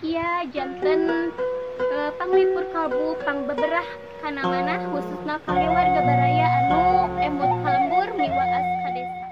Mugia janten panglipur kalbu pangbeberah kana manah khususna kangge warga baraya anu emut ka lembur miwaas ka desa.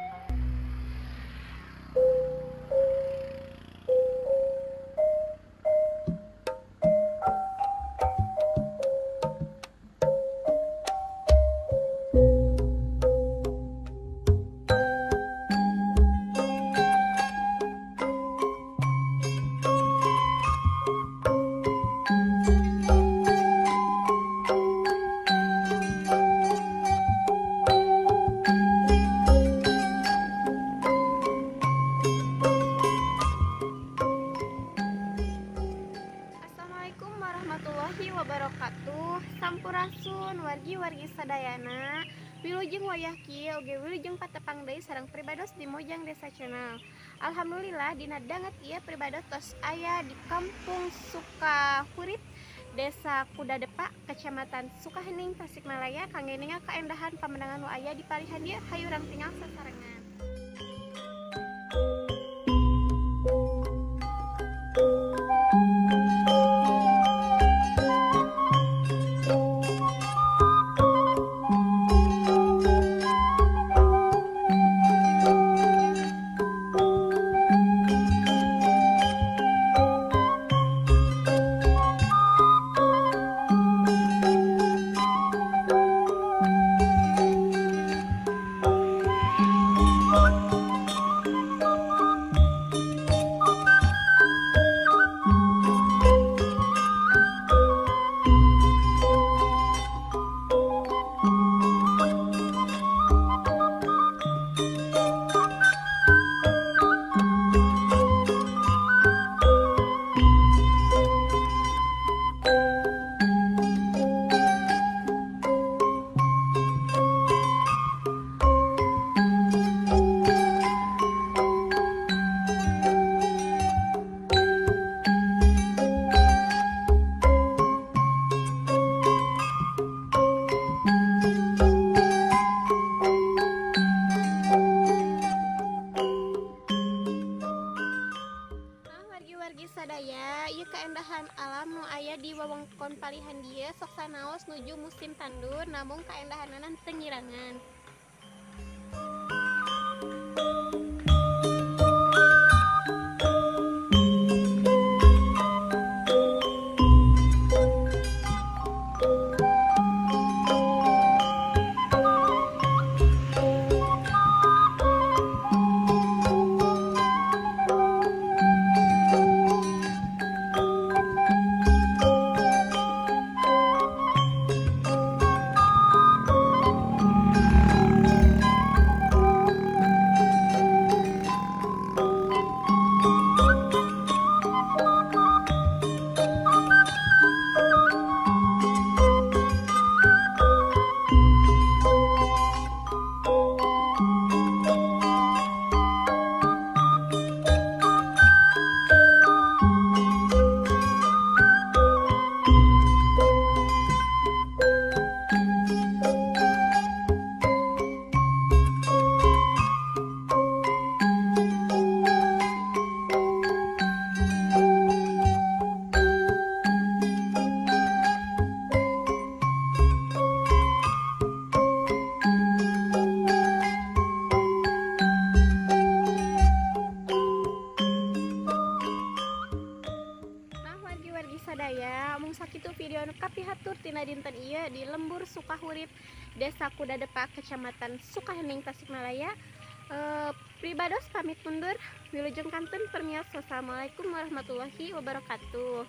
Wabarakatuh. Sampurasun wargi-wargi sadayana. Wilujeng wayah kieu oge wilujeng patepang deui sareng pribados di Mojang Desa Channel. Alhamdulillah dina danget ieu pribados tos aya di Kampung Sukahurip, Desa Kudadepa, Kecamatan Sukahening, Tasikmalaya kangge ningal kaendahan pamandangan nu aya di palihan dieu. Hayu urang tinggal sasarengan. Sadaya ieu kaendahan alam nu aya di wewengkon palihan dieu sok sanaos nuju musim tandur namung kaendahanana teu ngirangan. Sadaya mung sakitu video anu kapihatur tina dinten ieu di Lembur Sukahurip, Desa Kudadepa, Kecamatan Sukahening, Tasikmalaya. Pribados pamit mundur, wilujeng kantun permios. Wassalamualaikum warahmatullahi wabarakatuh.